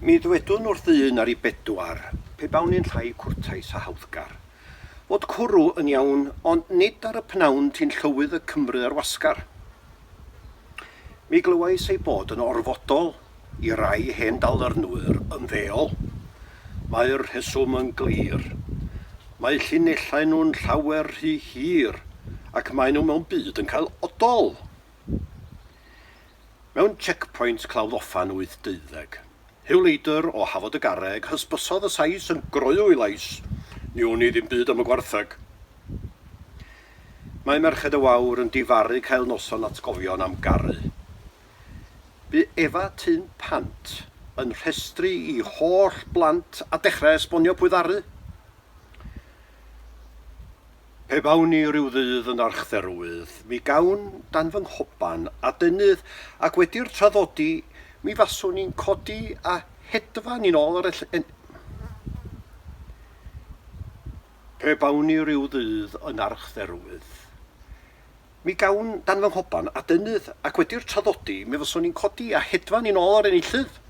Mi ddwedwn wrth ddyn ar ei bedwar, pe bawn i'n llai cwrtais a hawddgar, fod cwrw yn iawn, ond nid ar y pnawn ti'n llywydd y Cymry ar wasgar. Mi glywais ei bod yn orfodol i rai hen dalyrnwyr ymddeol. Mae'r rheswm yn glir. Mae llinellau nhw'n llawer rhy hir ac maen nhw mewn byd yn cael odol. Mewn checkpoint Clawdd Offa'n wyth deuddeg, Huw Leidr o Hafod y Garreg hysbysodd y Sais yn groyw ei lais, Ni wn i ddim byd am y gwartheg. Mae Merched y Wawr yn difaru cael noson atgofion am garu. Bu Efa Tyn Pant yn rhestru i holl blant a dechrau esbonio pwy ddaru. Pe bawn i ryw ddydd yn archdderwydd, mi gawn dan fy nghoban adenydd ac wedi'r traddodi mi faswn i'n codi a hedfan i'n ôl ar y lle... Pe bawn i ryw ddydd yn archdderwydd, mi gawn dan fy nghoban adenydd, ac wedi'r traddodi mi fyswn i'n codi a hedfan i'n ôl ar enillydd.